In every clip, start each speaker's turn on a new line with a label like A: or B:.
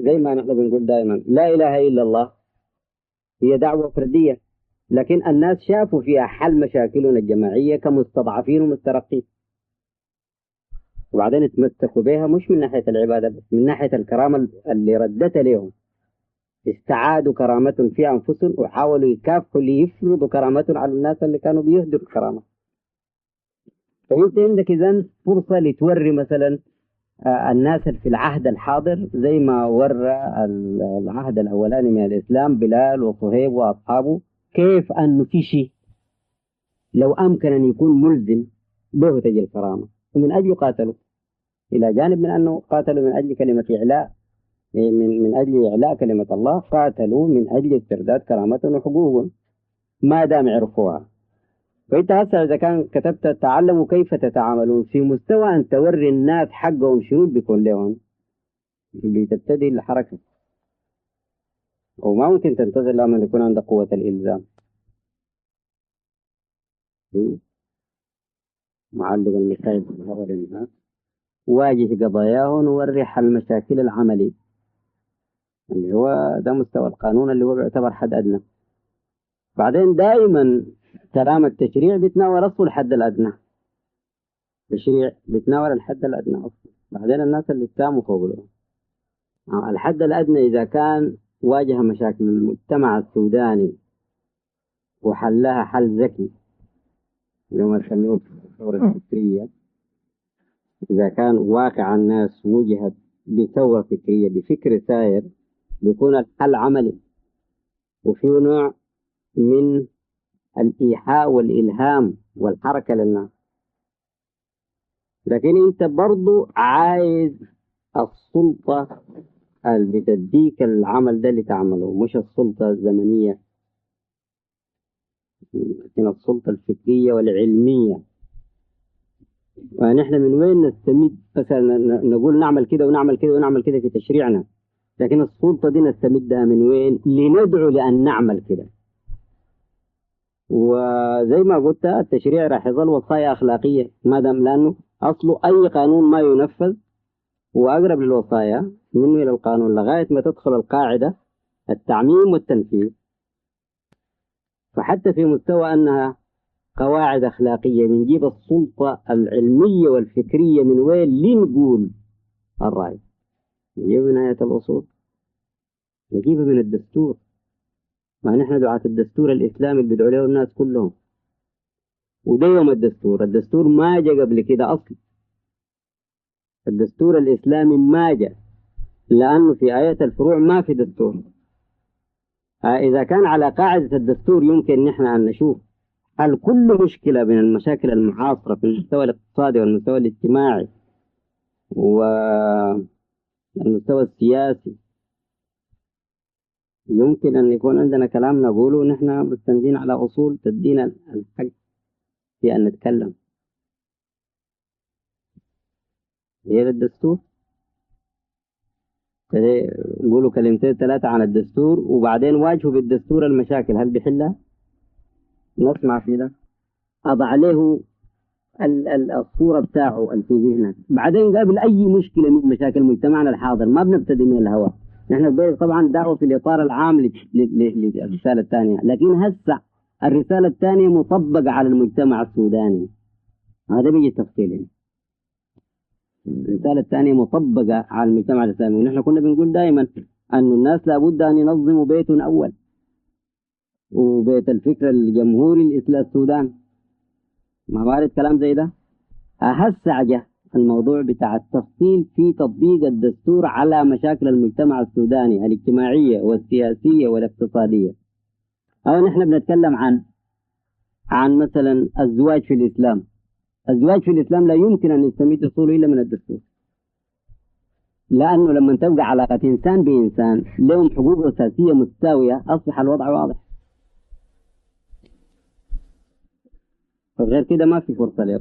A: زي ما نحن بنقول دائما لا إله إلا الله هي دعوة فردية، لكن الناس شافوا فيها حل مشاكلهم الجماعية كمستضعفين ومسترقين، وبعدين اتمسكوا بها مش من ناحية العبادة بس، من ناحية الكرامة اللي ردتها لهم. استعادوا كرامتهم في أنفسهم وحاولوا يكافحوا ليفرضوا كرامتهم على الناس اللي كانوا بيهدروا الكرامة. فأنت عندك إذن فرصة لتوري مثلا الناس في العهد الحاضر زي ما ورى العهد الأولاني من الإسلام بلال وصهيب وأصحابه كيف أنه في شيء لو أمكن أن يكون ملزم به تجي الكرامة، ومن أجله قاتلوا، إلى جانب من أنه قاتلوا من أجل كلمة إعلاء، من أجل إعلاء كلمة الله، قاتلوا من أجل استرداد كرامتهم وحقوقهم ما دام عرفوها. فأنت هسه إذا كان كتبت تعلموا كيف تتعاملون في مستوى أن توري الناس حقهم شنو بيكون لهم، بتبتدي الحركة، وما ممكن تنتظر لما يكون عندك قوة الإلزام. معلق المسائل واجه قضاياهم ووري حل مشاكل العملي اللي هو ده مستوى القانون اللي هو بيعتبر حد أدنى. بعدين دائما كلام التشريع بيتناول أصل الحد الأدنى، التشريع بيتناول الحد الأدنى أصلا، بعدين الناس اللي ساموا فوق له الحد الأدنى. إذا كان واجه مشاكل المجتمع السوداني وحلها حل ذكي اللي هم يسموه الثورة الفكرية، إذا كان واقع الناس وجهت بثورة فكرية بفكر سائر بيكون الحل عملي وفيه نوع من الإيحاء والإلهام والحركة للناس. لكن أنت برضو عايز السلطة اللي بتديك العمل ده اللي تعمله، مش السلطة الزمنية، لكن السلطة الفكرية والعلمية. ونحن من وين نستمد مثلا نقول نعمل كده ونعمل كده ونعمل كده في تشريعنا، لكن السلطة دي نستمدها من وين لندعو لأن نعمل كده؟ وزي ما قلت التشريع راح يظل وصايا أخلاقية ما دام، لأنه أصله أي قانون ما ينفذ هو أقرب للوصايا منه إلى القانون لغاية ما تدخل القاعدة التعميم والتنفيذ. فحتى في مستوى أنها قواعد أخلاقية بنجيب السلطة العلمية والفكرية من وين لنقول الرأي؟ نجيب من آية الأصول، نجيبها من الدستور. ما نحن دعاة الدستور الإسلامي اللي بيدعوا له الناس كلهم، وده يوم الدستور. الدستور ما جاء قبل كده أصلا، الدستور الإسلامي ما جاء، لأنه في آية الفروع ما في دستور. إذا كان على قاعدة الدستور يمكن نحن أن نشوف هل كل مشكلة من المشاكل المعاصرة في المستوى الاقتصادي والمستوى الاجتماعي والمستوى السياسي يمكن أن يكون عندنا كلام نقوله نحن مستندين على أصول تدينا الحق في أن نتكلم. غير الدستور نقولوا كلمتين ثلاثة عن الدستور وبعدين واجهوا بالدستور المشاكل، هل بحلها؟ نسمع في ده، أضع عليه الصورة بتاعه اللي في ذهنك. بعدين قابل أي مشكلة من مشاكل مجتمعنا الحاضر، ما بنبتدي من الهواء. نحن طبعا دعوة في الإطار العام للرسالة الثانية، لكن هسه الرسالة الثانية مطبقة على المجتمع السوداني. هذا بيجي تفصيل. الرسالة الثانية مطبقة على المجتمع الإسلامي، ونحن كنا بنقول دائما أن الناس لابد أن ينظموا بيت أول، وبيت الفكر الجمهوري الإسلام السودان. ما وارد كلام زي ده. هسه جه الموضوع بتاع التفصيل في تطبيق الدستور على مشاكل المجتمع السوداني الاجتماعية والسياسية والاقتصادية. أو نحن بنتكلم عن مثلا الزواج في الإسلام. الزواج في الإسلام لا يمكن أن يستمد أصوله إلا من الدستور، لأنه لما تبقى علاقة إنسان بإنسان لهم حقوق أساسية متساوية أصبح الوضع واضح، فغير كده ما في فرصة له.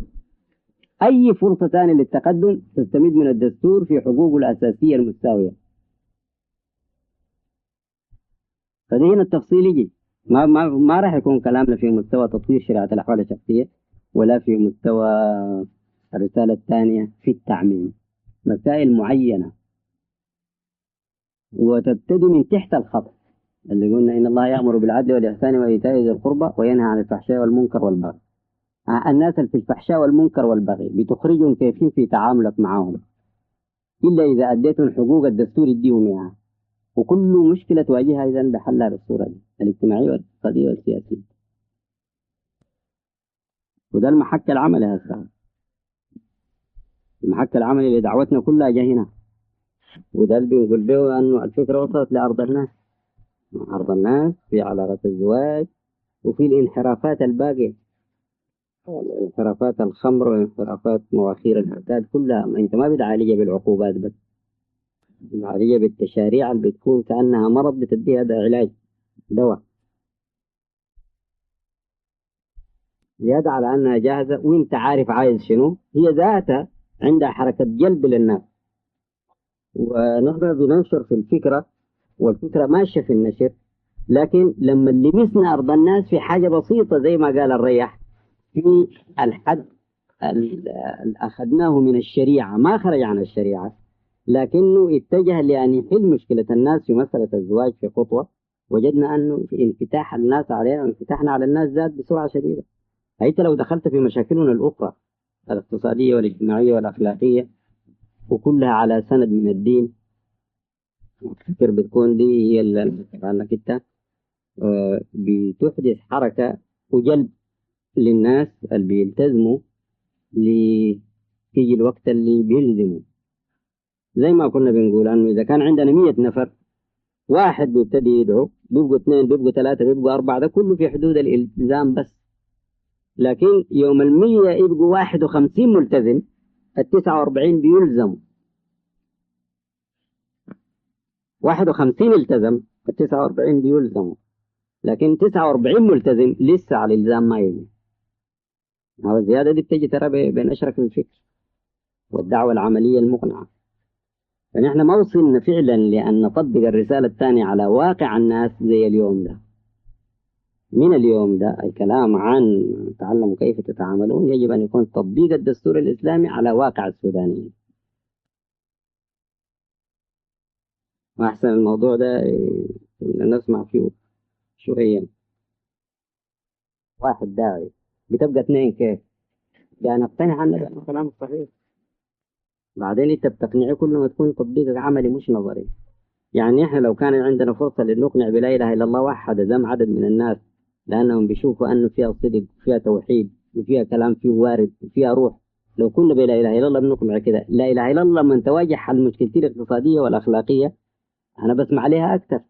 A: أي فرصة ثانية للتقدم تستمد من الدستور في حقوقه الأساسية المتساوية. فده هنا التفصيل يجي، ما ما ما راح يكون كلامنا في مستوى تطوير شريعة الأحوال الشخصية ولا في مستوى الرسالة الثانية في التعميم، مسائل معينة وتبتدي من تحت الخط اللي قلنا إن الله يأمر بالعدل والإحسان وإيتاء ذي القربى وينهى عن الفحشاء والمنكر والبغي. الناس اللي في الفحشاء والمنكر والبغي بتخرجهم كيفين في تعاملك معهم إلا إذا أديتهم حقوق الدستور يديهم إياها. وكل مشكلة تواجهها إذا بحلها بالصورة دي الاجتماعية والاقتصادية والسياسية. وده المحك العملي هسه، المحك العملي لدعوتنا كلها جاي هنا. وده اللي بنقول به أنه الفكرة وصلت لأرض الناس، أرض الناس في علاقة الزواج وفي الانحرافات الباقية، انحرافات الخمر وانحرافات مواخير الفساد كلها. ما انت ما بتعالجها بالعقوبات بس، بتعالجها بالتشاريع اللي بتكون كأنها مرض بتديها ده علاج دواء، زيادة على أنها جاهزة وانت عارف عايز شنو. هي ذاتها عندها حركة جلب للناس، ونحن بننشر في الفكرة والفكرة ماشية في النشر، لكن لما لمسنا أرض الناس في حاجة بسيطة زي ما قال الريح في الحد اللي أخذناه من الشريعة، ما خرج عن الشريعة لكنه اتجه لأن يحل مشكلة الناس في مسألة الزواج في خطوة. وجدنا أنه في انفتاح الناس علينا وانفتاحنا على الناس زاد بسرعة شديدة. أنت لو دخلت في مشاكلنا الأخرى الاقتصادية والاجتماعية والأخلاقية وكلها على سند من الدين، فكر بتكون دي هي اللي أنك أنت بتحدث حركة وجلب للناس اللي بيلتزموا لتيجي الوقت اللي بيلزموا. زي ما كنا بنقول أنه إذا كان عندنا 100 نفر، واحد بيبتدي يدعو، بيبقوا 2، بيبقوا 3، بيبقوا 4، ده كله في حدود الالتزام بس. لكن يوم 100 يبقوا 51 ملتزم، 49 بيلزموا. 51 التزم، 49 بيلزموا، لكن 49 ملتزم لسه على الالتزام ما يجي. هو الزيادة دي بتجي ترى بنشرك الفكر والدعوة العملية المقنعة. فنحن ما وصلنا فعلا لأن نطبق الرسالة الثانية على واقع الناس زي اليوم ده. من اليوم ده الكلام عن تعلموا كيف تتعاملون يجب أن يكون تطبيق الدستور الإسلامي على واقع السودانيين. وأحسن الموضوع ده نسمع فيه شوية. واحد داعي بتبقى 2 كيف؟ يعني اقتنع أن الكلام صحيح. بعدين انت بتقنعه كل ما تكون تطبيقك عملي مش نظري. يعني احنا لو كان عندنا فرصة لنقنع بلا إله إلا الله وحد زم عدد من الناس لأنهم بيشوفوا أنه فيها صدق وفيها توحيد وفيها كلام فيه وارد وفيها روح، لو كنا بلا إله إلا الله بنقنع كده. لا إله إلا الله من تواجه حل مشكلتي الاقتصادية والأخلاقية أنا بسمع عليها أكثر.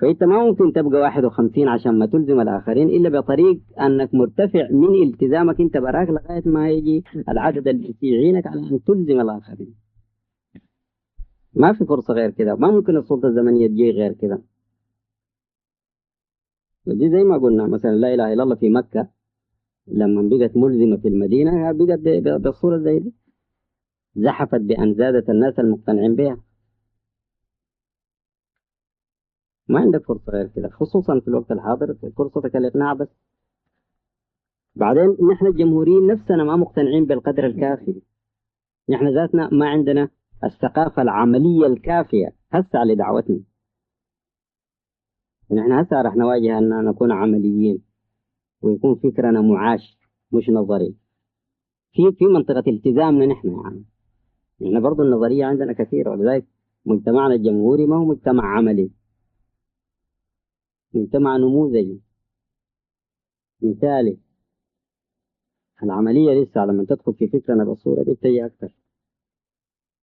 A: فأنت ما ممكن تبقى 51 عشان ما تلزم الآخرين إلا بطريق أنك مرتفع من التزامك أنت براك لغاية ما يجي العدد اللي يعينك على أن تلزم الآخرين. ما في فرصة غير كده، ما ممكن السلطة الزمنية تجي غير كده. دي زي ما قلنا مثلا لا إله إلا الله في مكة لما بقت ملزمة في المدينة بقت بالصورة زي دي، زحفت بأن زادت الناس المقتنعين بها. ما عندك فرصة غير كده، خصوصا في الوقت الحاضر فرصتك الإقناع بس. بعدين نحن الجمهوريين نفسنا ما مقتنعين بالقدر الكافي، نحن ذاتنا ما عندنا الثقافة العملية الكافية هسه لدعوتنا. نحن هسه رح نواجه أن نكون عمليين ويكون فكرنا معاش مش نظري في منطقة التزامنا نحن. يعني نحن برضو النظرية عندنا كثيرة، ولذلك مجتمعنا الجمهوري ما هو مجتمع عملي، مجتمع نموذجي مثالي. العملية لسه لما تدخل في فكرنا بالصورة دي بتجي أكثر.